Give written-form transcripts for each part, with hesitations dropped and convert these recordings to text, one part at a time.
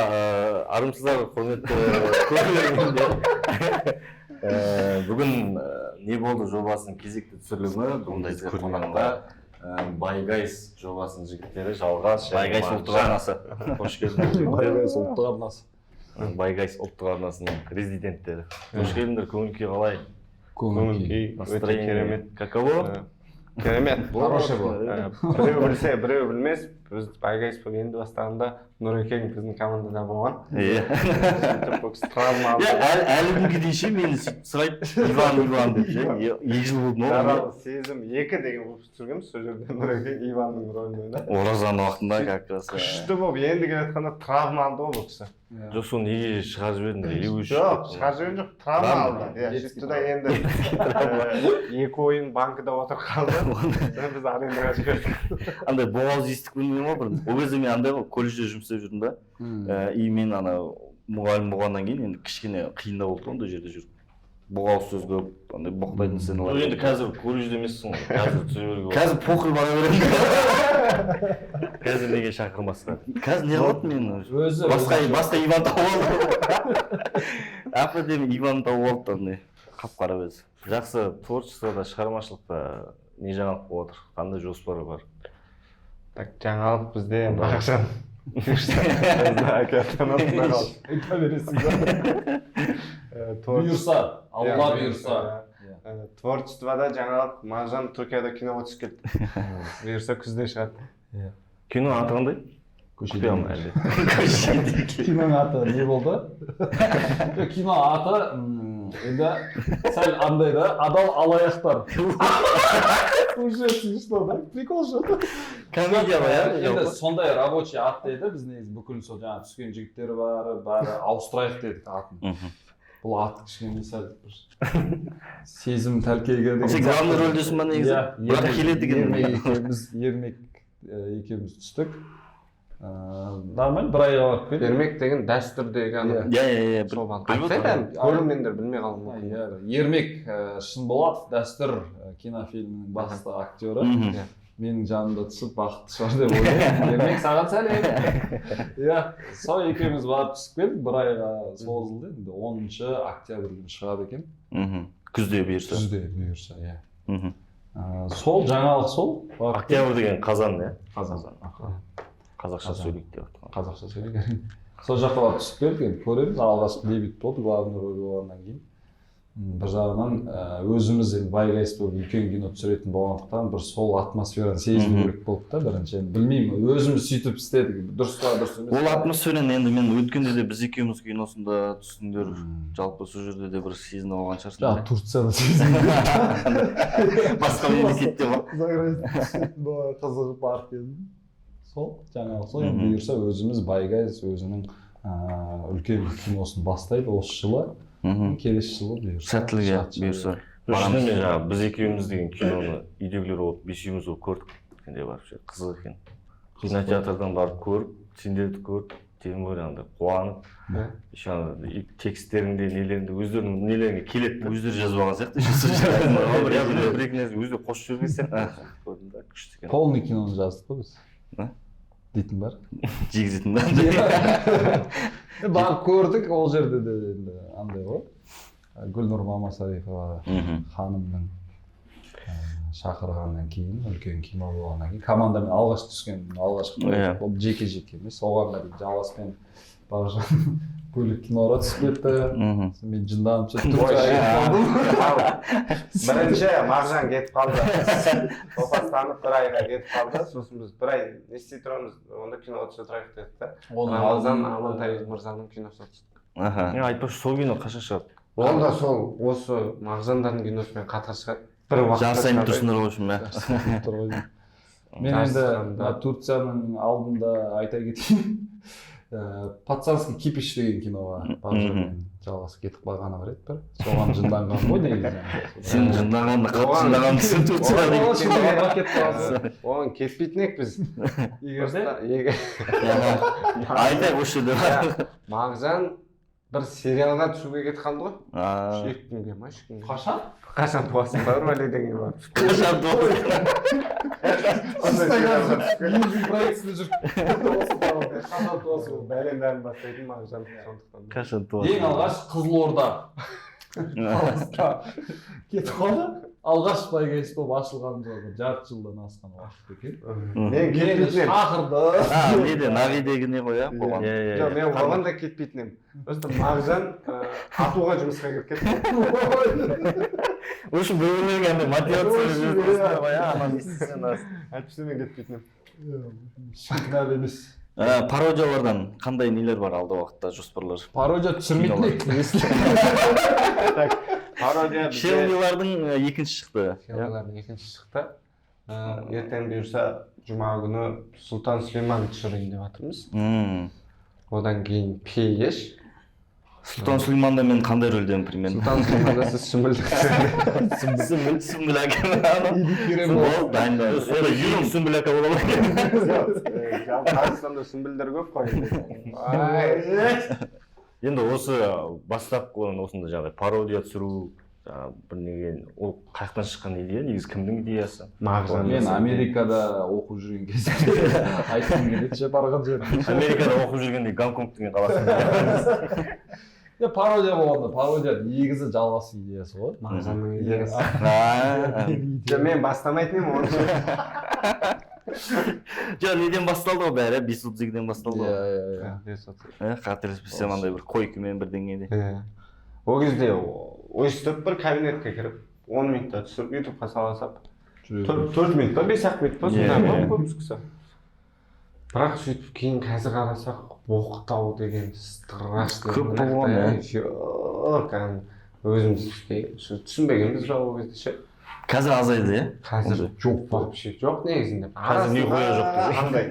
Армысыздар, құрметті көрермендер! Бүгін «Не болды» жобасының кезекті түсірілімі. Бүгін Ондайды бізде көрмеген. қонақта Бай Гайс жобасының жігіттері Жалғас және Бай Гайс ұлттық Маржан. арнасы. Қош келдіңдер. Бай Гайс ұлттық арнасы. Бай Гайс ұлттық арнасының резиденттері, қош келдіңдер! Көңіл күй қалай? Көңіл Көңіл күй. күй өте Настроение керемет. Каково? Керемет. Хороший был. Біреу білсе, біреу білмес, біз Бай Гайс болып енді бастағанда Нұрекең біздің командада болған. Сөйтіп бұл кісі травма алды. Иә, әлі күнге дейін ше мені сөйтіп сұрайды, «Иван, Иван» деп ше. 2 жыл болды ма? «Жаралы сезім екі» деген выпуск түсіргенбіз, сол жерде Нұрекең Иванның рөлін ойнады. Оразаның уақытында как раз. Күшті болып енді келе жатқанда травма алды ғой бұл кісі. Жоқ, соны неге шығарып жібердіңдер? Елу үш. Жоқ, шығарып жіберген жоқ, травма Травма. алды, иә. Детский. Сөйтті да енді екі ойын банкіде отырып қалды. Содан біз арендаға жібердік. Андай боғауыз естіп көрмеген ғой бұрын. Ол кезде мен андай ғой, колледжде жұмыс істеп жүрдім да. И мен ана мұғалім болғаннан кейін енді кішкене қиындау болды ондай жерде жүріп. Боғауыз сөз көп, андай боқтайтын сценалар. Жоқ, енді қазір колледжде емессің ғой, қазір түсе беруге болады. Қазір похуй, бара беремін. Қазір неге шақырмасқа? Қазір не қылады мені? Өзі Басқа Иван тауып алды. Әп әдемі Иван тауып алды, андай қап қара өзі. Жақсы, творчествода, шығармашылықта не жаңалық болып жатыр? Қандай жоспар бар? Так, жаңалық бізде Мағжан әке атанады, құдай қаласа. Айта бересің ба? Бұйырса, Алла Иә, бұйырса. иә. Творчествода жаңалық: Мағжан Түркияда киноға түсіп кетті, бұйырса, күзде шығады. Кино аты қандай? Көшеде. Құпия ма әлде? Киноның аты «Не болды»? Жоқ, кино аты енді сәл андай да, «Адал алаяқтар». Уже смешно да, прикол же. Комедия ғой, иә? Енді сондай рабочий ат деді. Біз негізі бүкіл сол жаңағы түскен жігіттер бәрі бәрі ауыстырайық дедік атын. Бұл ат кішкене сәл бір сезім тәлкегі деген. Сен главный рөлдесің ба негізі? Иә. Бірақ келеді екен. Ермек екеуміз, Ермек екеуміз түстік. Нормально, бір айға барып келдік. Ермек деген дәстүрдегі ана Иә, иә, иә. сол бала. Біліп Айтсай отырмын. бәрін, көрермендер білмей қалуы мүмкін. Иә, Ермек Шынболатов, «Дәстүр» кинофильмінің басты актері. Менің жанымда түсіп, бақытты шығар деп ойлаймын. Ермек, саған сәлем! Иә, сол екеуміз барып түсіп келдік, бір айға созылды. Енді 10 октябрь күні шығады екен. Күзде, бұйырса. Күзде, бұйырса, иә. Сол жаңалық сол. Барып Октябрь деген қазан, иә? Қазан. Қазақша Қазан. сөйлейік деп жатқан. Қазақша сөйлейік, әрине. Сол жаққа барып түсіп келдік, енді көреміз. Алғашқы дебют болды, главный роль болғаннан кейін бір жағынан өзіміз енді Бай Гайс болып үлкен кино түсіретін болғандықтан, бір сол атмосфераны сезіну керек болды да бірінші. Енді білмеймін, өзіміз сөйтіп істедік, дұрыс па, дұрыс емес Ол па? атмосфераны енді мен өткенде де «Біз екеуміз» киносында түстіңдер, жалпы сол жерде де бір сезініп алған шығарсыңдар. Жаңағы Турцияда сезінген. Басқа мемлекетте бар. За границу қызығып барып келдім. Сол жаңағы, сол енді бұйырса, өзіміз Бай Гайс өзінің үлкен киносын бастайды осы жылы. Келесі жылы бұйырса Сәттілік, иә, шығады. бұйырса. Шынымен жаңағы «Біз екеуміз» деген киноны үйдегілер болып, бесеуміз болып көрдік өткенде барып ше. Қызық екен. Кинотеатрдан барып көріп, сендерді көріп, тем более андай қуанып, еще ана и тексттеріңде, нелеріңде, өздерінің нелеріңе келеді да. Өздері жазып алған сияқты еще сол жерде. Иә, бір екі нәрсе өздері қосып жіберген сияқты көрдім да, күшті екен. Полный киноны жаздық қой біз А? дейтін бар. Жегізетін ба? Барып көрдік, ол жерде де енді андай ғой, Гүлнұр Мамасарипова ханымның шақырғаннан кейін, үлкен кино болғаннан кейін, командамен алғаш түскен алғашқы проект болды, жеке жеке емес. Оған дейін Жалғас пен Бағжан бөлек киноға түсіп кетті. Мен жынданып сөйтіп Турцияға кетіп қалдым. Ал, бірінші Мағжан кетіп қалды, топастанып бір айға кетіп қалды. Сосын біз бір ай не істей тұрамыз, онда киноға түсе тұрайық дедік та, Оның Рамазан Амантай мырзаның киносына түстік. Е, айтпақшы, сол кино қашан шығады? Ол да сол осы Мағжандардың киносымен қатар шығады, бір уақытта Жарысайын шығады. тұрсыңдар ғой, в общем, иә. Тұр ғой. Мен енді Жарысқанда. мына Турцияның алдында айта кетейін, «Пацанский кипиш» деген киноға Бағжанмен Жалғас кетіп қалғаны бар еді бір, соған жынданған ғой негізі. Сен жынданғанда қатты жынданғансың Турцияға Оған- деген. Оған шынданған кетіп қалды. Оған кетпейтін едік біз. Егер де Просто Айтайық осы жерде. Иә, Мағжан Бір сериалға түсуге кетіп қалды ғой. 2 күнге ма, 3 күнге. Қашан? Қашан туасың ба, бір бәле деген бар. Қашан туасың? Менің проектісінде жүріп. Қашан туасың? Бәлен бәрін бастайтын Мағжан, сондықтан. Қашан туасың? Ең алғаш Қызылорда қаласында кетіп қалды. Алғаш Байгайс болып ашылғанымызға бір жарты жылдан асқан уақыт екен. Мен Мені кетпейтін едім. шақырды. Неде, Навидегі не ғой, иә, болған. Жоқ, мен оған да кетпейтін едім. Просто Мағжан атуға жұмысқа кіріп кетті. В общем, бір-біріңе андай мотивация жүргізесіңдер ғой, иә, ананы істесең, мынаны. Әйтпесе мен кетпейтін едім. Ешкім кінәлі емес. Пародиялардан қандай нелер бар алда уақытта, жоспарлар? Пародия түсірмейтін едік. Так, пародия бізде Шелмилардың екінші шықты. Шелмилардың екінші шықты. Ертең бұйырса жұма күні Сұлтан Сүлейман түсірейін деп жатырмыз. Одан кейін Пейеш. Сұлтан Сүлейманда мен қандай рөлдемін примерно? Сұлтан Сүлейманда сіз сүмбіл. Сүмбіл әке. Ол дайындалды. Сонда юрим сүмбіл әке бола ма? Жалпы Қазақстанда сүмбілдер көп қой. Ай. Енді осы бастапқы осындай жаңағыдай пародия түсіру, жаңағы бір неге, ол қаяқтан шыққан идея, негізі кімнің идеясы? Мағжан. Мен Америкада оқып жүрген кезде айтқым келеді ше, барған жерім. Америкада оқып жүргенде Гонконг деген қаласында. Пародия болғанда, пародия негізі жалғасы идеясы ғой. Мағжанның идеясы. Жоқ, мен бастамайтын едім оны. Жоқ, неден басталды ғой бәрі, 5.32-ден басталды ғой. Иә, иә. 5.32. Қателеспесем андай бір койкамен бірдеңеде. Иә. Ол кезде өйстіп бір кабинетке кіріп, 10 минутта түсіріп, ютубқа сала сап, 4 минут па, 5-ақ минут па, сондай ғой көбісі. Бірақ сөйтіп кейін қазір қарасақ, боқтау деген страшный. Көп болған, иә. Жоқ, кәдімгі өзіміз түсінбегенбіз ба ол кезде ше. Қазір азайды, иә? Қазір жоқ, вообще жоқ негізінде. Қазір нихуя жоқ десе. Андай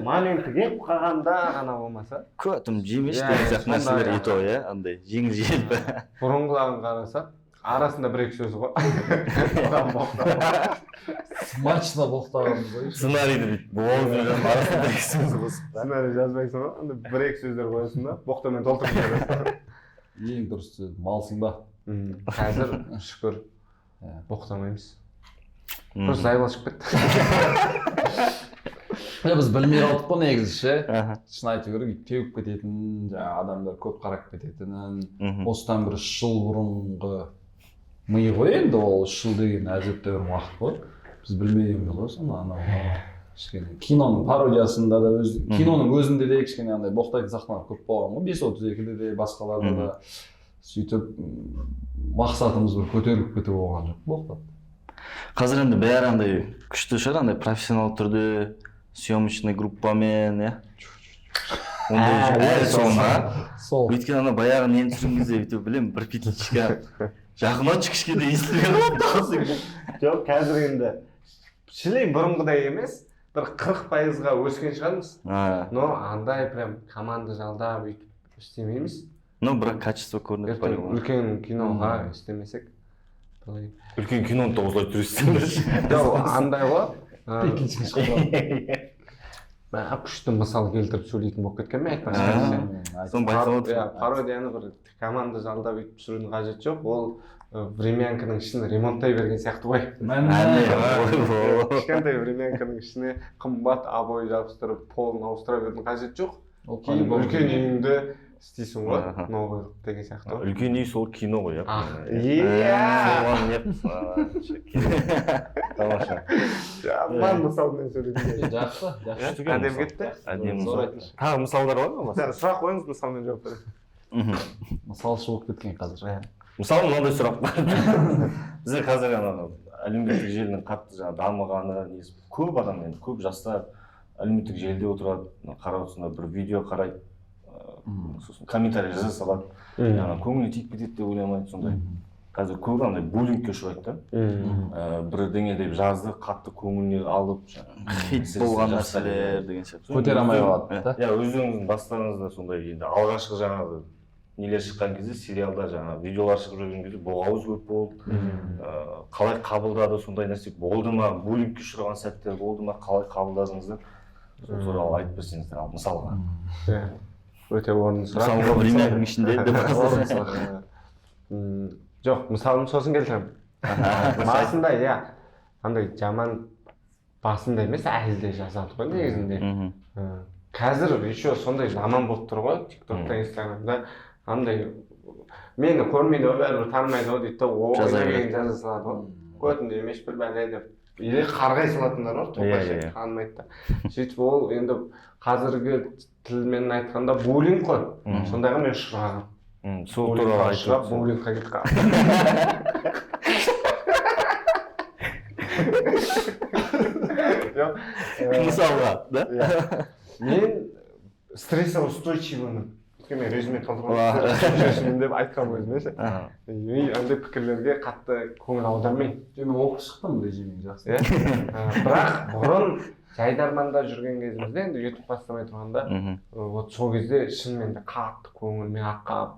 маленький келіп қалғанда ғана болмаса. Көтім жемеш деген сияқты нәрселер ето, иә, андай жеңіл желпі. Бұрынғыларын қарасақ, арасында бір екі сөз ғой. Смачно боқтағанбыз ғой. Сценарийді бүйтіп боғауыз жазып, арасында бір екі сөз қосып. Сценарий жазбайсың ғой, анда бір екі сөздер қоясың да, боқтаумен толтырып жібересің. Ең дұрыс сөз, малсың ба? Қазір шүкір боқтамаймыз. Просто заебал шығып кетті. Біз білмей қалдық қой негізі ше. Шын айту керек, теуіп кететін, жаңағы адамдар көп қарап кететінін. Осыдан бір 3 жыл бұрынғы ми ғой енді, ол 3 жыл деген әжептәуір уақыт қой. Біз білмегенбіз ғой соны, анау кішкене киноның пародиясында да өз киноның өзінде де кішкене андай боқтайтын сахналар көп болған ғой, 5.32-де де, басқаларда да. Сөйтіп мақсатымыз бір көтеріліп кету болған жоқ, боқтап. Қазір енді бәрі андай күшті шығар, андай профессионал түрде съемочный группамен, иә? Ондай әлі сол ма? Сол. Өйткені ана баяғы нені түсірген кезде өйтіп білемін, бір петличка жақын отшы кішкене естілген болып қалсың. Жоқ, қазір енді шілей бұрынғыдай емес, бір 40%-ға өскен шығармыз. Но андай прям команда жалдап өйтіп істемейміз. Но бірақ качество көрінеді по-любому. Үлкен киноға істемесек. Үлкен киноны да осылай түсіресіңдер. Жоқ, андай ғой. Күшті мысал келтіріп сөйлейтін болып кеткен мен айтпақшы. Соны байқап отырмын. Пародияны бір команда жалдап өйтіп түсірудің қажеті жоқ. Ол времянканың ішін ремонттай берген сияқты ғой. Кішкентай времянканың ішіне қымбат обой жабыстырып, полын ауыстыра берудің қажеті жоқ. Кейін үлкен үйіңді істейсің ғой, новый қылып деген сияқты ғой. Үлкен үй сол кино ғой, иә? Иә. Соған не тамаша. Жаман мысалмен сөйледім. Жақсы, жақсы. Әдемі кетті. Әдемі мысал. Тағы мысалдар бар ма? Сұрақ қойыңыз, мысалмен жауап беремін. Мысалшы болып кеткен қазір. Мысалы мынандай сұрақ бар. Бізде қазір ана әлеуметтік желінің қатты жаңа дамығаны, негізі көп адам енді көп жастар әлеуметтік желіде отырады, қарап отырсаңдар бір видео қарайды, сосын комментарий жаза салады. Яғни көңіліне тиіп кетеді деп ойламайды сондай. Қазір көп андай буллингке ұшырайды да. Бірдеңе деп жазды, қатты көңіліне алып, Хит болған нәрселер деген сияқты. Көтере алмай қалады да. Иә, өздеріңіздің бастарыңызда сондай енді алғашқы жаңағы нелер шыққан кезде, сериалдар жаңағы видеолар шығып жүрген кезде боғауыз көп болды. Қалай қабылдады, сондай нәрсе болды ма? Буллингке ұшыраған сәттер болды ма? Қалай қабылдадыңыздар? Сол туралы айтып берсеңіздер, ал мысалға. Өте орынды сұрақ. Мысалға, времяның ішінде деп. Орынды сұрақ. Жоқ, мысалын сосын келтіремін. Басында, иә, андай жаман басында емес, әлі де жазады ғой негізінде. Қазір еще сондай заман болып тұр ғой, Тиктокта, Инстаграмда андай мені көрмейді ғой, бәрібір танымайды ғой дейді да, Жаза ойына береді. келгенін жаза салады ғой, көтінде емес бір бәле деп или қарғай салатындар бар, топай Иә, иә. танымайды да. Сөйтіп ол енді қазіргі тілмен айтқанда буллинг қой. Сондайға мен ұшырағанмын. Сол туралы Буллингқа айтып ұшырап, өтсең. буллингқа кетіп қалғанмын. Жоқ, Мысалға да. Иә. Мен стрессоустойчивыймын, өйткені мен резюме толтырған деп айтқанмын өзіме ше. И андай пікірлерге қатты көңіл аудармаймын. Жоқ, мен оқып шықтым резюмең, жақсы. Иә. Бірақ бұрын Жайдарманда жүрген кезімізде, енді Ютуб бастамай тұрғанда, вот сол кезде шынымен де қатты көңіліме аққап.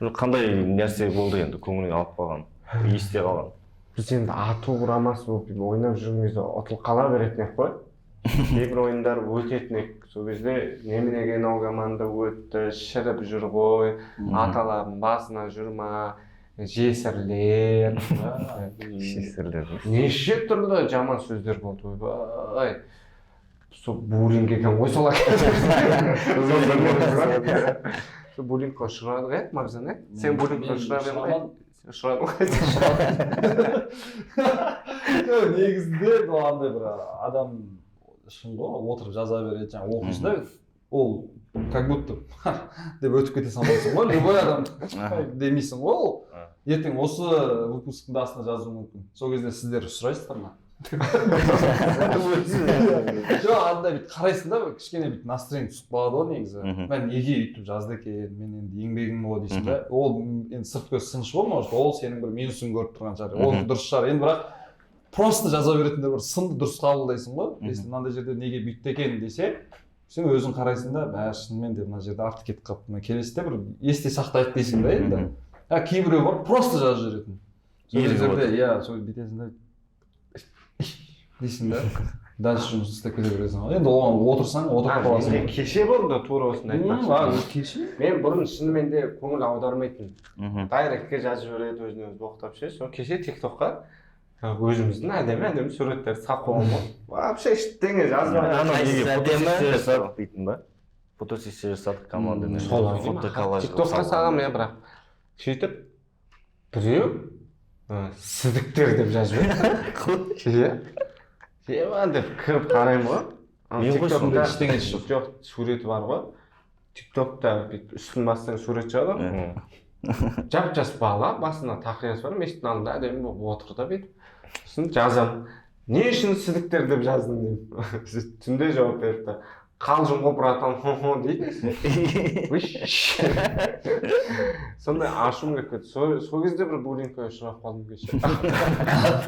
Жоқ, қандай нәрсе болды енді көңіліңе алып қалған, есте қалған? Біз енді ату құрамасы болып ойнап жүрген кезде ұтылып қала беретін едік қой, кейбір ойындар өтетін едік. Сол кезде неменеге мынау команда өтті, шіріп жүр ғой, аталардың басына жүр ма, жесірлер. Жесірлер. Неше түрлі жаман сөздер болды, ойбай, сол буллинг екен ғой. Сол сол буллингқа ұшырадық, иә, Мағжан, иә? Сен буллингқа Мен ұшырап едің ғой? ұшыраған. Ұшырадың ғой. Жоқ, негізінде бұл андай бір адам шын ғой, отырып жаза береді, жаңағы оқисың да, ол как будто деп өтіп кете салмайсың ғой, любой адам демейсің ғой. Ол ертең осы выпусктың да астына жазуы мүмкін. Сол кезде сіздер сұрайсыздар ма? Жоқ, андай бүйтіп қарайсың да, бір кішкене бүйтіп настроение түсіп қалады ғой негізі. Мен неге өйтіп жазды екен, мен енді еңбегім ғой дейсің да. Ол енді сырт көз сыншы ғой, может, ол сенің бір минусың көріп тұрған шығар, ол дұрыс шығар енді. Бірақ просто жаза беретіндер бар, сынды дұрыс қабылдайсың ғой. Если мынандай жерде неге бүйтті екен десе, сен өзің қарайсың да, мә, шынымен де мына жерде артық кетіп қалыпты, мына келесіде бір есте сақтайық дейсің да енді. А кейбіреу бар, просто жазып жіберетін. Сол Елігіп кездерде отыр. Иә, сол бүйтесің да дейсің да, дальше жұмыс істеп кете бересің ғой. Енді оған отырсаң, отырып қаласың. Менде кеше болды тура осындай, айтпақшы. Кеше. Мен бұрын шынымен де көңіл аудармайтынмын, директке жазып жібереді, өзін өзі боқтап ше. Сол кеше Тиктокқа өзіміздің әдемі әдемі суреттерді салып қойғанмын ғой, вообще ештеңе жазбай. Анау неге Қайсысы әдемі? фотосессия жасадық дейтін ба? Фотосессия жасадық командамен, Солай. фотоколлаж қылып Тиктокқа салған. салғанмын, иә. Бірақ сөйтіп біреу сідіктер деп жазып жіберді, иә. Ема деп кіріп қараймын ғой. Ана Мен ғой TikTokта сондай. Ештеңесі жоқ. Жоқ, суреті бар ғой Тиктокта, бүйтіп үстін бассаң, сурет шығады ғой. Жап жас бала, басында тақиясы бар, мешіттің алдында әдемі болып отыр да бүйтіп. Сосын жазамын: не үшін сідіктер деп жаздың деймін. Түнде жауап беріпті: қалжың ғой, братан, хо хо дейді. Уш. Сондай ашуым келіп кетті. Сол кезде бір буллингке ұшырап қалдым кеше.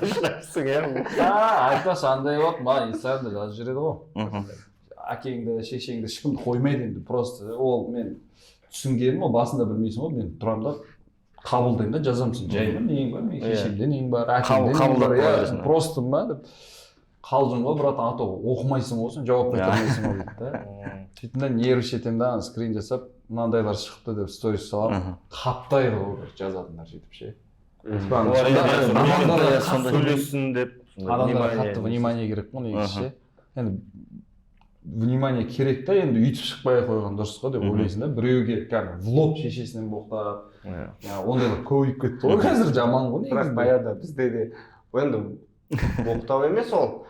Ұшырапсың, иә. Айтпақшы, андай болады, маған Инстаграмда жазып жібереді ғой. Әкеңді, шешеңді, ешкімді қоймайды енді просто. Ол мен түсінгенім, ол басында білмейсің ғой. Мен тұрамын да қабылдаймын да жазамын: сен жай ма, нең бар, менің шешемде нең бар, әкемде нең Қабылдап бар, қоя иә, бересің. Просто ма деп, қалжың ғой, братан, а то оқымайсың ғой, сен жауап қайтармайсың ғой дейді да. Сөйттім да, нервничать етемін да, ана скрин жасап, мынандайлар шықты деп сторис саламын. Қаптайды ғой бір жазатындар сөйтіп ше. Типа, Олар сонда енді адамдарға сондай сөйлессін деп сондай адамдарға внимание. Қатты внимание керек қой негізі ше. Енді внимание керек та, енді өйтіп шықпай ақ қойған дұрыс қой деп ойлайсың да. Біреуге кәдімгі в лоб шешесінен боқтап, ондайлар көбейіп кетті ғой қазір, жаман ғой Бірақ негізінде. баяғыда бізде де енді боқтау емес, ол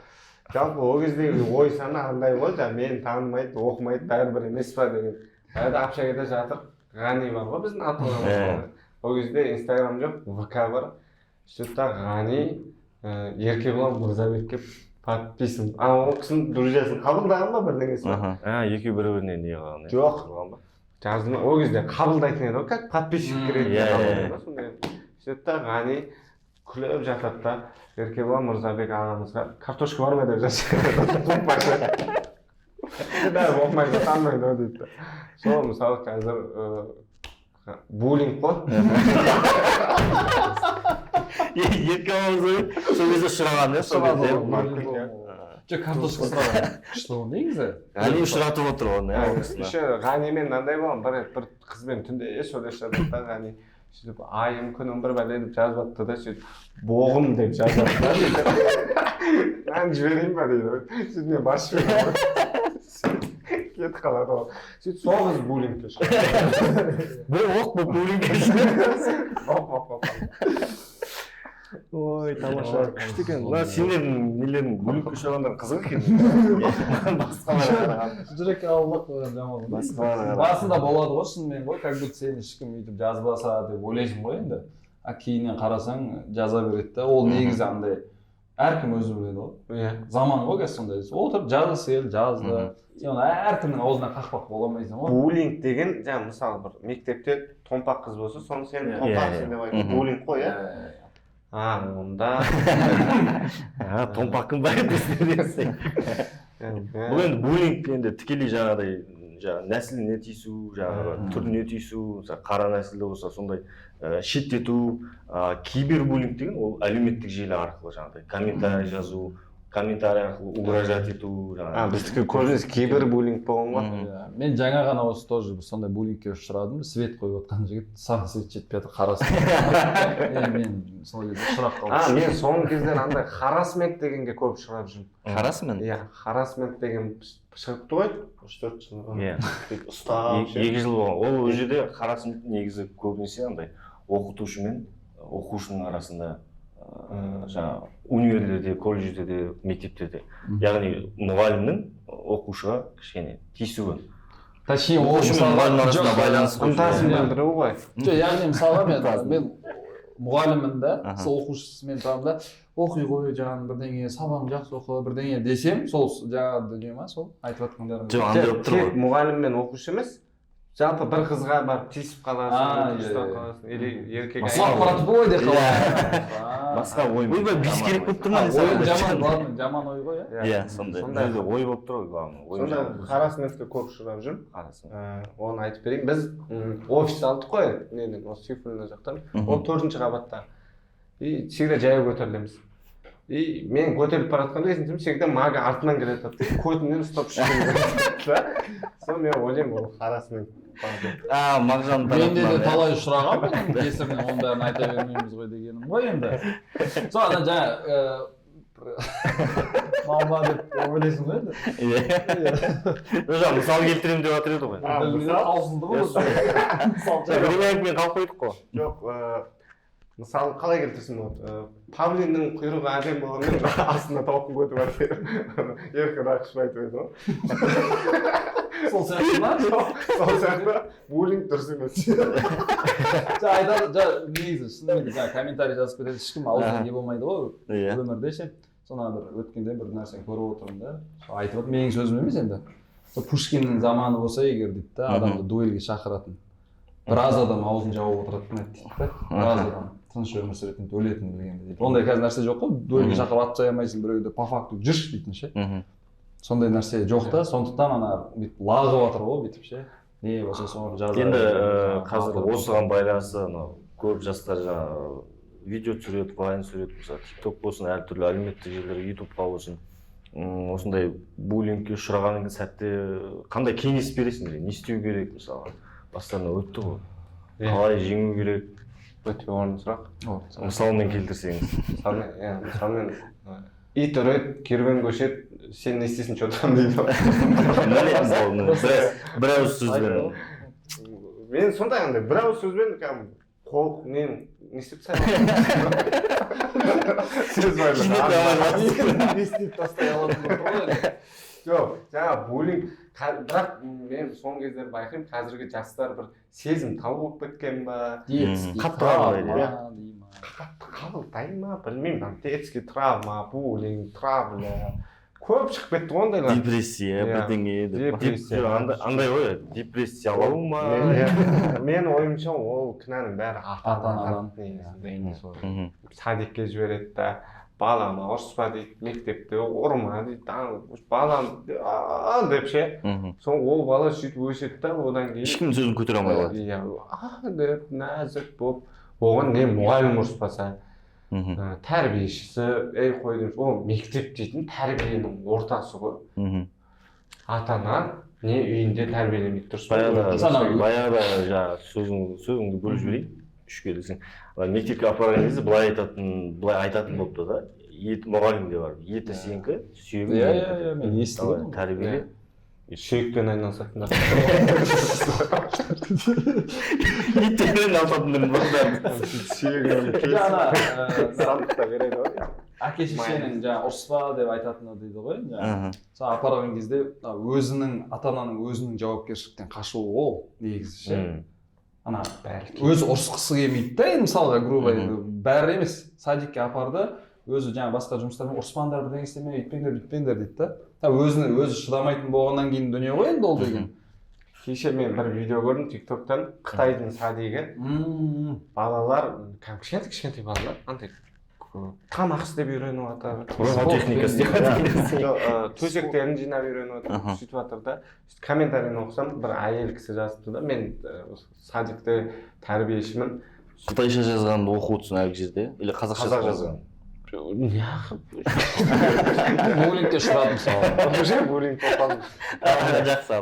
жалпы ол кездегі ой сана андай ғой, жаңағы мені танымайды, оқымайды, бәрібір емес па деген. Баяғыда общагада жатып, Ғани бар ғой біздің ата. Ол кезде Инстаграм жоқ, ВК бар. Сөйтті да Ғани Еркебұлан Мырзабекке подписан, а ол кісінің друзьясын қабылдаған ба, бірдеңесі бар. А, екеуі бір біріне не қылған, иә? Жоқ. Қылған ба? Жазды ма, ол кезде қабылдайтын еді ғой, как подписчик ретінде Иә, иә, қабылдайды ғой сондай. Сөйтеді да Ғани күліп жатады да, Еркебұлан Мырзабек ағамызға картошка бар ма деп жазып, бәрі оқымайды, танымайды ғой дейді да. Сол мысалы қазір буллинг қой. Еркебұлан Мырзабек сол кезде ұшыраған, иә, сол Ұшырады кезде. ғой, буллинг. Жоқ, картошка сұраған күшті ғой негізі. Ғани ұшыратып отыр оны, иә, ол кісіні. Еще Ғанимен мынандай болған: бір рет бір қызбен түнде сөйлесіп жатырмық та, Ғани сөйтіп «айым, күнім», бір бәле деп жазып жатты да, сөйтіп «боғым» деп жазып жатты да. «Мынаны жіберейін ба?» дейді. Сөйтіп мен басып жіберемін ғой, кетіп қалады ол. Сөйтіп сол қыз буллингке шығады. Бір оқ болып буллингке. Оқ болып қалды. Ой, тамаша, күшті екен. Мына сендердің нелерің, буллингке ұшырағандар қызық екен басқаларға қарағанда. Жүрекке қабылдап қойған жаман ғой. Басқаларға қарағанда. Басында болады ғой, шынымен ғой, как будто сені ешкім өйтіп жазбаса деп ойлайсың ғой енді, а кейіннен қарасаң, жаза береді да. Ол негізі андай, әркім өзі біледі ғой. Заман ғой қазір сондай, отырып жазғысы келді, жазды. Сен оны әркімнің аузына қақпақ бола алмайсың ғой. Буллинг деген жаңа, мысалы, бір мектепте томпақ қыз болса, соны сен томпақсың деп айту буллинг қой, иә? А онда А, томпақ кім бар десең. Бұл енді буллинг енді тікелей жаңағыдай, жаңағы нәсіліне тиісу, жаңағы түріне тиісу, мысалы, қара нәсілді болса, сондай шеттету. Кибербуллинг деген ол әлеуметтік желі арқылы жаңағыдай комментарий жазу, комментарий арқылы угрожать ету А, жаңағы. біздікі көбінесе кибербуллинг болған ғой. Иә, мен жаңа ғана осы тоже бір сондай буллингке ұшырадым. Свет қойып отқан жігіт: «Саған свет жетпей жатыр, қарасын». Е, мен сол кезде ұшырап А қалдым. мен соңғы кездері андай харассмент дегенге көп ұшырап жүрмін. Харассмент? Иә, харассмент деген шығыпты ғой 3-4 жыл бұрын. Бүйтіп ұстап ше. 2 жыл болған ол. Ол жерде харассмент негізі көбінесе андай оқытушы мен оқушының арасында, жаңағы универлерде, колледждерде, мектептерде, яғни мұғалімнің оқушыға кішкене тиісуі. Точнее, ол Оқушы мен мысалға- мұғалім арасында Жоқ, байланыс қой. Ынтасын Иә. білдіру ғой. Жоқ, яғни мысалға мен мұғаліммін да, сол оқушысымен тұрамын да, «оқи ғой, жаным, бірдеңе, сабағың жақсы, оқы», бірдеңе десем, сол жаңағы дүние ма, сол айтып жатқандарым? Жоқ, андай болып тұр Тек ғой. мұғалім мен оқушы емес, жалпы бір қызға барып тиісіп қаласың, Иә, ұстап иә. қаласың или еркек Ұстап әйел. баратып ой деп қаласың. Басқа ой. Ойбай, бис керек болып тұр ма? Ойын жаман, главный жаман ой ғой, иә. Иә, сондай. Сондай. Бұл жерде ой болып тұр ғой, главный ой. Сондай Жаман. харассментке көп ұшырап жүрмін. Харассмент. Оны айтып берейін. Біз офис алдық қой неден, осы Сейфуллина жақтан. Ол төртінші қабатта, и всегда жаяу көтерілеміз. И мен көтеріліп бара жатқанда, есімде, всегда мага артынан келе жатады, көтімнен ұстап ұшып да. Соны мен ойлаймын, ол харассмент бар деп. А, Мағжан Менде де тарапынан, иә. талай ұшырағанмын оның кесірінен, оның бәрін айта бермейміз ғой дегенім ғой енді. Сол ана жаңа мама деп ойлайсың ғой енді. Иә. Жоқ, мысал келтіремін деп жатыр еді ғой. А, мысал? Таусылды ғой. Мысал. Бір әңгімемен қалып қойдық қой. Жоқ, мысалы, қалай келтірсем болады? Павлиннің құйрығы әдемі болғанымен, астында тауықтың көті бар деп Еркін Рақышев айтып еді ғой. Сол сияқты ма? Сол сияқты буллинг дұрыс емес. Жаңа айтады, жаңа негізі шынымен де жаңа комментарий жазып кетеді, ешкім аузына не болмайды ғой өмірде ше. Соны бір өткенде бір нәрсені көріп отырмын да, сол айтып отыр, менің сөзім емес енді. Сол Пушкиннің заманы болса егер дейді да, адамды дуэльге шақыратын біраз адам аузын жауып отыратын еді дейді да, біраз адам тыныш өмір сүретін еді өлетінін білгенде дейді. Ондай қазір нәрсе жоқ қой, дуэльге шақырып атып тастай алмайсың біреуді по факту, «жүрші» дейтін ше. Сондай нәрсе жоқ та, сондықтан ана бүйтіп лағып жатыр ғой бүйтіп ше, не болса соны жаза Енді береді, жаңағы қазір батырып. осыған байланысты анау көп жастар жаңағы видео түсіреді, вайн түсіреді, мысалы, Тик Ток болсын, әртүрлі әлеуметтік желілер, Ютубқа болсын. Осындай буллингке ұшыраған сәтте қандай кеңес бересіңдер, не істеу керек? Мысалы, бастарынан өтті ғой, қалай жеңу керек? Өте орынды сұрақ. Мысалмен келтірсеңіз. Мысалмен, иә, мысалмен, ит үреді, керуен көшеді, сен не істейсің, че там дейді ғой. Міне, мысалы, бір ауыз сөзбен. Мен сондай андай бір ауыз сөзбен кәдімгі қол не не істеп тастай аламын, сөз байлық. Не істеп тастай аламын деп тұр ғой енді. Жоқ, жаңа буллинг, бірақ мен соңғы кездері байқаймын, қазіргі жастар бір сезімтал болып кеткен ба? Детский Қатты травма қабылдайды, иә. дей ма? Қатты қабылдай ма, білмеймін. Ана детский травма, буллинг, травля көп шығып кетті ғой ондайлар. Депрессия, Иә. бірдеңе деп па? Депрессия. Жоқ, андай ғой, депрессиялау ма? Мен ойымша, ол кінәнің бәрі ата Ата-анадан. негізінде. Мен де солай. Садикке жібереді да, «балама ұрыспа» дейді, «мектепте ұрма» дейді, «балам а» деп ше. Сол ол бала сөйтіп өседі да, одан кейін Ешкімнің сөзін көтере алмай қалады. Иә, а деп нәзік болып, оған не мұғалім ұрыспаса. Тәрбиешісі ей қой деп, ол мектеп дейтін тәрбиенің ортасы ғой. Ата ана не үйінде тәрбиелемейді, дұрыс па? Баяғыда жаңағы сөзіңді бөліп жіберейін, үшке десең. Мектепке апарған кезде былай айтатын болыпты да. Ет мұғалім де бар. Еті сенікі, сүйегі менікі. Иә, мен естідім. Тәрбиеле. Сүйекпен айналысатындар. Иттермен айналысатындар бар. Сүйегін сандықта береді ғой. Әке шешенің жаңағы ұрыспа деп айтатыны дейді ғой. Жаңағы апарған кезде өзінің ата-ананың өзінің жауапкершіліктен қашуы ол негізі ше. Ана өзі ұрысқысы келмейді да, енді мысалға грубо бәрі емес, садикке апарды, өзі жаңа басқа жұмыстармен ұрыспаңдар, бірдеңе істеме, өйтпеңдер, бүйтпеңдер дейді да. Өзіне өзі шыдамайтын болғаннан кейін дүние ғой енді ол деген. Кеше мен бір видео көрдім TikTok'тан, Қытайдың садигі. Балалар, кішкентай кішкентай балалар андай тамақ істеп үйреніп жатыр. Робототехника істеп жатыр. Төсектерін жинап үйреніп жатыр, сөйтіп жатыр да. Комментарийін оқысам, бір әйел кісі жазыпты да, мен садикте тәрбиешімін. Қытайша жазғанды оқып отырсың әлгі жерде или қазақша жазған? Неғып? Буллингке ұшырадым мысалы. Уже буллинг болып қалдым. Жақсы.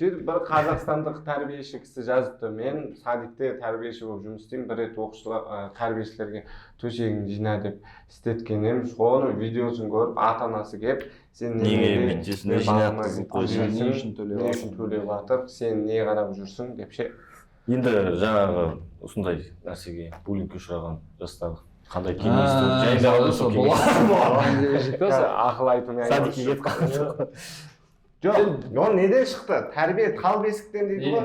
Сөйтіп бір қазақстандық тәрбиеші кісі жазыпты. Мен садикте тәрбиеші болып жұмыс істеймін. Бір рет оқушылар тәрбиешілерге төсегін жина деп істеткен едім. Соны видеосын көріп, ата-анасы келіп, сен неге бүйтесің, жинатқызып қойсың, не үшін төлеп жатыр, сен не қарап жүрсің деп ше. Енді жаңағы осындай нәрсеге, буллингке ұшыраған жастар қандай кеңес ақыл айтумен садикке кетіп қалды. Жоқ, ол неден шықты? Тәрбие тал бесіктен дейді ғой.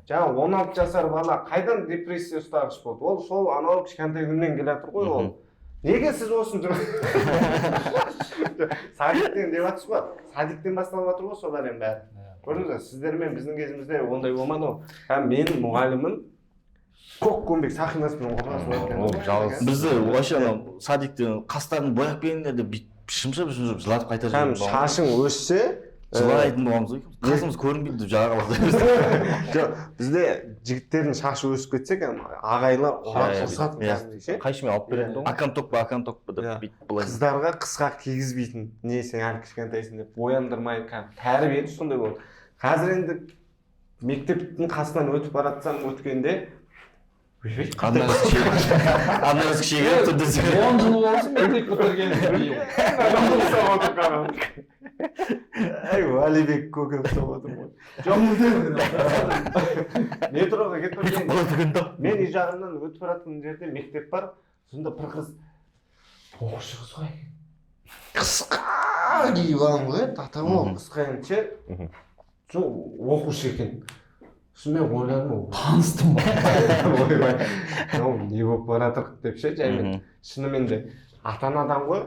Жаңа 16 жасар бала қайдан депрессия ұстағыш болды? Ол сол анау кішкентай күннен келе жатыр ғой ол. Неге сіз осыны садиктен деп жатсыз ғой? Садиктен басталып жатыр ғой сол әлем бәрі. Көрдіңіз бе? Сіздермен біздің кезімізде ондай болмады ғой. Һәм менің мұғалімім көк көмбек сақинасымен қорғасын өткен. Ол жалғыз. Бізді вообще анау садиктен қастарын бояп келіңдер деп бүйтіп шымшып шымшып жылатып қайтарып Һәм жіберген. Шашың өссе жылайтын болғанбыз ғой. Қасымыз көрінбейді деп жаға қалады. Жоқ, бізде жігіттердің шашы өсіп кетсе, ағайлар ұрсатын кәдімгідей ше. Қайшымен алып беретін ғой. Акам ток па, акам ток па деп бүйтіп былай. Қыздарға қысқа кигізбейтін. Не сен әлі кішкентайсың деп бояндырмай, кәдімгі тәрбие сондай болды. Қазір енді мектептің қасынан өтіп бара жатсам, өткенде Аннасы кішігірім түрде 10 жыл болсын мектеп бітірген биыл. Әй, Уәлибек көкем ұстап отыр ғой. Жоқ, метроға кетіп бара. Мен үй жағымнан өтіп бара жатқан жерде мектеп бар. Сонда бір қыз, оқушы қыз ғой. Қысқа киіп алған ғой, татау қысқа енді ше. Сол оқушы екен. Сосын мен ойладым, таныстым ба? Ойбай, мынау не болып бара жатыр деп ше, жаймен. Шынымен де ата-анадан ғой.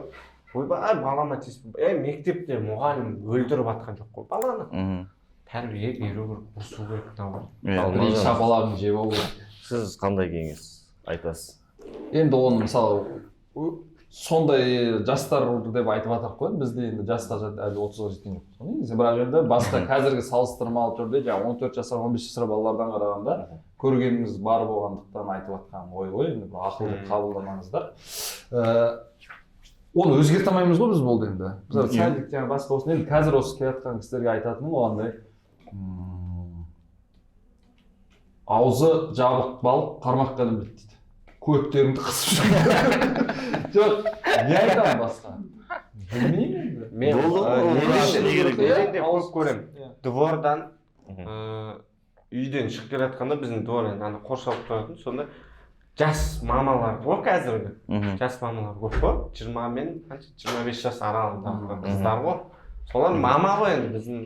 Ойбай, балама тиіспе. Мектепте мұғалім өлтіріп атқан жоқ қой баланы. Тәрбие беру керек, ұрсу керек мынау. Бір шапалағын жеп алу керек. Сіз қандай кеңес айтасыз? Енді оны мысалы сондай жастар деп айтып жатырық қой, бізде енді жастар әлі 30-ға жеткен жоқпыз ғой негізі. Бірақ енді басқа қазіргі салыстырмалы түрде жаңағы 14 жасар, 15 жасар балалардан қарағанда көргеніміз бар болғандықтан айтып жатқан ой ғой, енді бір ақыл деп қабылдамаңыздар. Оны өзгерте алмаймыз ғой біз болды енді. Мысалы садик жаңағы басқа болсын, енді қазір осы келе жатқан кісілерге айтатыным ол андай аузы жабық балық қармаққа ілінбейді дейді. Көттеріңді қысып жүр. Жоқ, не айтамын басқа? Білмеймін енді. Мен неден көп көремін. Двордан үйден шығып келе жатқанда біздің двор енді ана қоршалып тұратын, сонда жас мамалар ғой қазіргі. Жас мамалар көп қой. 20 мен қанша 25 жас аралығындағы қыздар ғой. Солар мама ғой енді біздің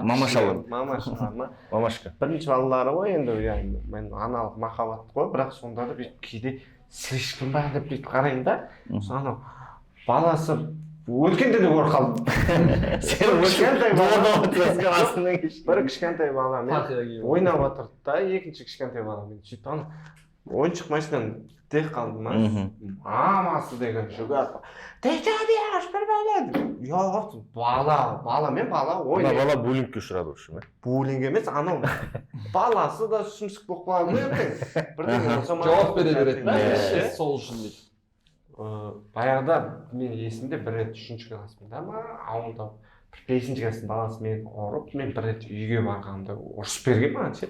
мамашалар. Мамашалар ма? Мамашка. Бірінші балалары ғой енді, яғни мен аналық махаббат қой, бірақ сонда да бүйтіп кейде слишком ба деп бүйтіп қараймын да. Соны анау баласы өткенде де көріп қалдым. Сен кішкентай бала бір кішкентай баламен ойнап отырды да, екінші кішкентай баламен сөйтіп ана ойыншық машинаны тек қалды ма? Мамасы деген жүгіріп, ты че бежишь, бір бәле деп. Жоқ, бала, баламен бала ойнайды. Бала буллингке ұшырады в общем, Буллинг емес, анау баласы да шымшық болып қалады ғой ертең. Бірдеңе болса жауап бере береді да, сол үшін дейді. Баяғыда мен есімде, бір рет үшінші классымда ма, ауылда бір бесінші класстың баласы мені ұрып, мен бір рет үйге барғанда ұрысып берген маған ше,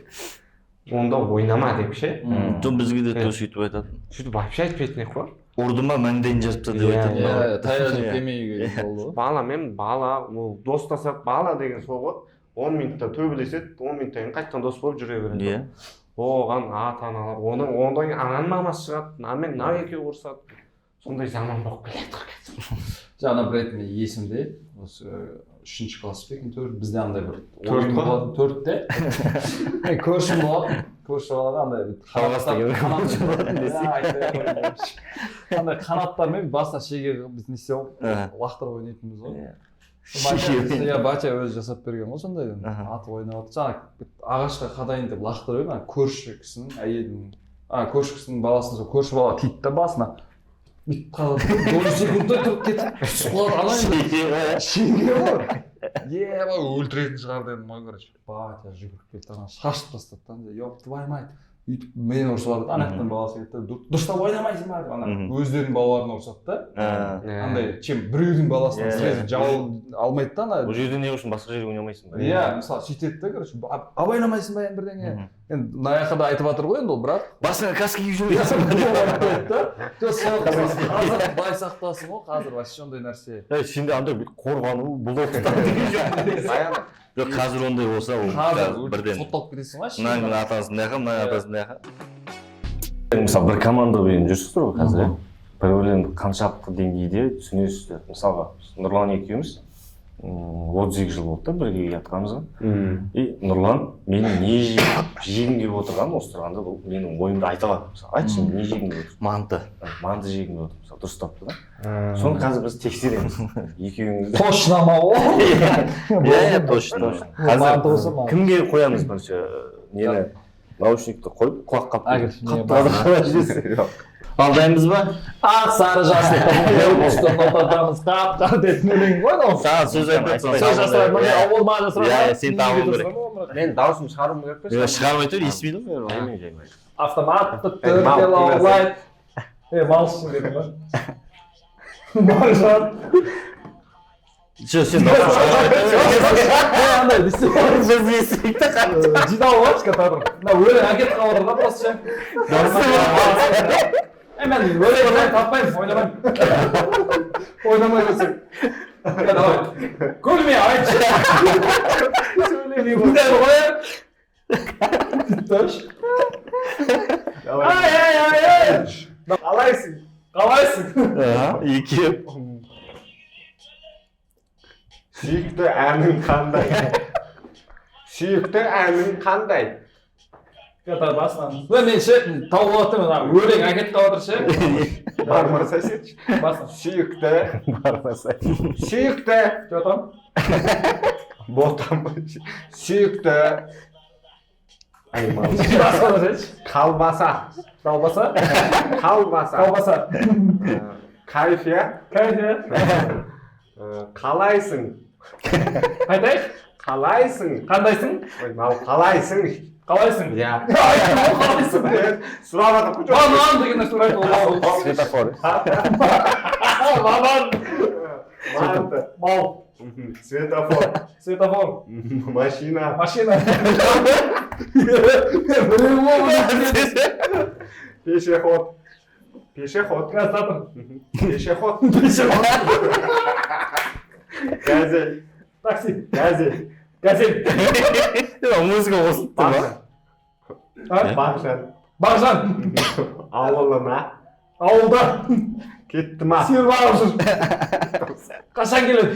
онда ойнама деп ше. Жоқ, бізге де то сөйтіп айтатын. Сөйтіп вообще айтпайтын едік қой. Ұрды ма, маңдайын жазып таста деп айтатын. Иә, таяқ жеп келмей үйге болды ғой. Бала мен бала, ол достасады, бала деген сол ғой, 10 минутта төбелеседі, 10 минуттан кейін қайтадан дос болып жүре береді. Оған ата аналар оны, одан кейін ананың мамасы шығады, мынамен мынау екеуі ұрысады, сондай заман болып келе жатыр қазір. Жаңа бір рет мен есімде, осы үшінші класс па екен, төрт, бізде андай бір Төрт ойын қой. болатын төртте. Мен көршім болатын, көрші балада андай бір Жалғас деген Иә, айтпай ақ қояйын. Андай қанаттармен басына шеге қылып, біз не істеп лақтырып ойнайтынбыз ғой. Батя, иә, батя өзі жасап берген ғой сондайдан. Атып ойнап жатыр. Жаңа ағашқа қадайын деп лақтырып едім, ана көрші кісінің әйелінің, а, көрші кісінің баласына, сол көрші бала тиді да басына. Бүйтіп қалады, доли секундта тұрып кетіп түсіп қалады ана енді. Шеге ғой. Еба, өлтіретін шығар дедім ғой, короче. Батя жүгіріп келді, ана шашып тастады да, андай, ёб твою мать. Өйтіп мені ұрысып жатыр. Ана жақтан баласы келді да, дұрыстап ойнамайсың ба деп, ана өздерінің балаларына ұрысады да. Андай, чем біреудің баласына сразу жауап алмайды да ана. Бұл жерде не үшін басқа жерге ойнамайсың ба? Иә, мысалы, сөйтеді да, короче, абайламайсың ба енді бірдеңе. Енді мына жаққа да айтып жатыр ғой енді ол, бірақ Басыңа каска киіп жүрмейсің ба? айтпайды да. Жоқ, сол қазір құдай сақтасын ғой, қазір вообще ондай нәрсе. Ей, сенде андай бір қорғану, бұлдақ деген жоқ. Баяғыда Жоқ, қазір ондай болса, ол Қазір бірден сотталып кетесің ғой. Мынаның атасын мына жаққа, мынаның атасын мына жаққа. Мысалы, бір командамен жүрсіздер ғой қазір, иә, бір бірлерін қаншалықты деңгейде түсінесіздер? Мысалға, Нұрлан екеуміз 32 жыл болды да бірге келе жатқанымызға. И Нұрлан менің не жегім келіп отырғанын, осы тұрғанда бұл менің ойымды айта алады. Мысалы, айтшы, не жегім келіп отыр? Манты. Манты жегім келіп отыр, мысалы, дұрыс тапты да. Соны қазір біз тексереміз екеуіңізді. Точно ма ол? Иә, точно. Манты болса, манты. Кімге қоямыз бірінші нені, наушникті қойып, құлақ қап Әкел, не қатты бар? жүресің. Ал, дайынбыз ба? Ақ, сары, жасыл түсті нотадамыз, қап қап дейтін өлең ғой анау. Саған сөз айтып Сөз жасырады ма? Ол маған жасырады Иә, ма? иә, сен табуың керек. Мен дауысымды шығаруым керек пе? Иә, шығармай тұр, естімейді ғой. Жаймен, жаймен. Автоматты Ей, түрде мал, лаулайды. Е, малшың дедің ба? Мағжан. Жоқ, сен дауысын шығармай тұр. Е, андай десе. Біз естімейік та қатты. Жиналып алшы, катадыр. Мына өлең әкетіп қалып отыр да просто ше. Е, мен өлең таппаймын, ойнамаймын. Ойнамай қойсаң. Е, давай. Күлме, айтшы. Сөйлемей қояйық. Точно. Ай, ай, ай, ай. Қалайсың? Қалайсың? Екеу. Сүйікті әнің қандай? Сүйікті әнің қандай? Ката басынан. Е, мен ше тауып жатырмын, ана өлең әкетіп қалып жатыр ше. Бармаса сетші. Басынан. Сүйікті, Бармаса. сүйікті, Жатам. ботам, сүйікті. Ай, мал. Басынан шеші. Колбаса, Колбаса. колбаса. Колбаса. Кайф, иә? Кайф, иә. Қалайсың? Қайтайық. Қалайсың? Қандайсың? Ой, мал, қалайсың? Қалайсың? Иә. Айттым ғой, қалайсың. Сұрап жатыр ғой. Банан деген нәрсе айтып ол. Светофор. Банан. Манты. Мал. Светофор. Светофор. Машина. Машина. Біреу ғой. Пешеход. Пешеход. Қазір. Пешеход. Пешеход. Газель. Такси. Газель. Газель. Музыка қосылып тұр ма? А? Бағжан. Бағжан. Ауылына. Ауылда. Кетті ма? Сиыр бағып жүр. Қашан келеді?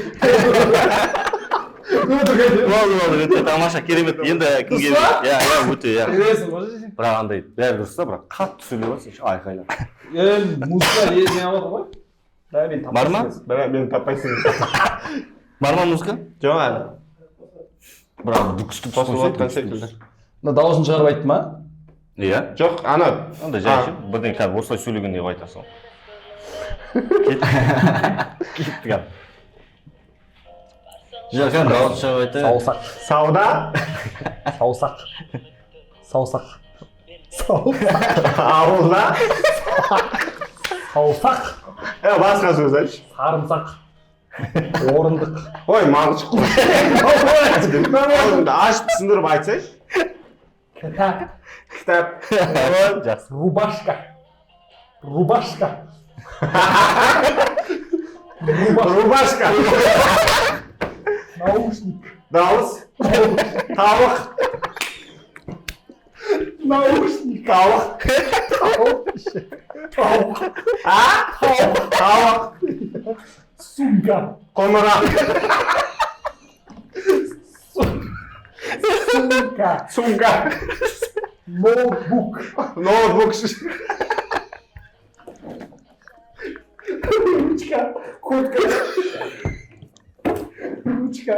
Өтірік айтайын. Болды, болды, өте тамаша, керемет. Енді кімге? Дұрыс па? Иә, өте, иә. Білесің ғой сен. Бірақ андай бәрі дұрыс та, бірақ қатты сөйлеп жатрсың ше, айқайлап. Енді музыка езіне алады ғой. Да, мен Бар ма? Бірақ мені таппайсың. Бар ма музыка? Жоқ әлі. Бірақ дүкс дүкс Қосылып жатқан секілді. Мына дауысын шығарып айтты ма? Иә. Жоқ, ана. Андай жай ше, бірдеңе кәдімгі осылай сөйлегендей қылып айтасың. Кетті кәдімгі. Жоқ, кәдімгі дауысын шығарып айтты. Саусақ. Сауда. Саусақ. Саусақ. Саусақ. Ауылда. Саусақ. Басқа сөз айтшы. Сарымсақ. Орындық. Ой, мағыш қой. Аузыңды ашып түсіндіріп айтсайшы. Кітап. Кітап. Жақсы. Рубашка. Рубашка. Рубашка. Рубашка. Наушник. Дауыс. Тауық. Наушник. Тауық. Тауық. А? Тауық. Сумка. Қоңырау. Сумка. Сумка. Ноутбук. Ноутбук. Ручка. Куртка. Ручка.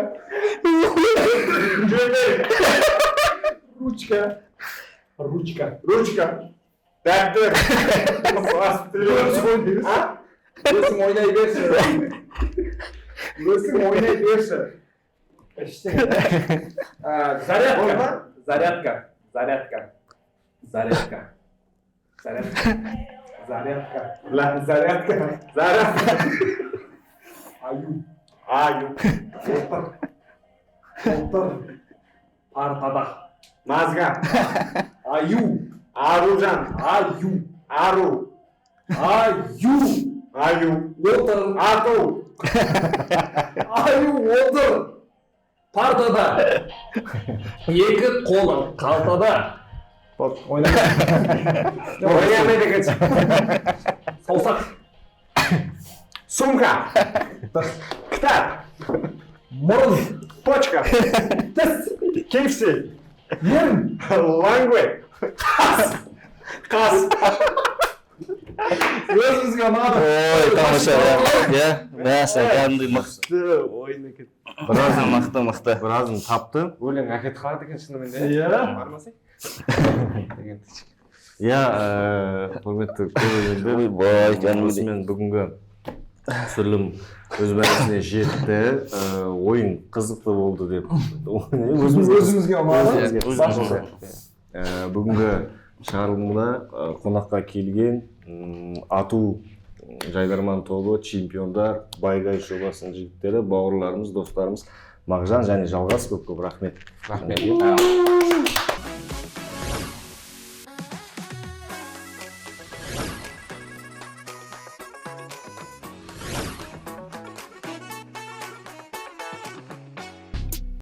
Ручка. Ручка. Ручка. Дәптер. Өзің ойнай берші. Өзің ойнай берші. Ештеңе. Зарядка. Зарядка. Зарядка. Зарядка. Зарядка. Зарядка. Зарядка. Зарядка. Аю. Аю. Отыр. Отыр. Партада. Назга. Аю. Аружан. Аю. Ару. Аю. Аю. Отыр. Ату. Аю отыр. Партада. Екі қолы қалтада. Ойнамайды екенсің. Саусақ. Сумка. Кітап. Мұрын. Почка. Тіс. KFC. Ерін. Лангвей. Қас. Қас. Өзіңізге ұнады. Ой, тамаша. Иә, мәссаған, кәдімгідей мықты Ойын екен. Біразын мықты, мықты. Біразын тапты. Өлең әкетіп қалады екен шынымен де. Иә. Бармасай. Иә, құрметті көрермендер, Ойбай, кәдімгідей. осымен бүгінгі түсірілім өз мәресіне жетті. Ойын қызықты болды деп Өзімізге ұнады. Өзімізге. Бүгінгі шығарылымда қонаққа келген ату жайдарман тобы, чемпиондар, Байгай жобасының жігіттері, бауырларымыз, достарымыз Мағжан және Жалғас, көп көп рахмет. Рахмет.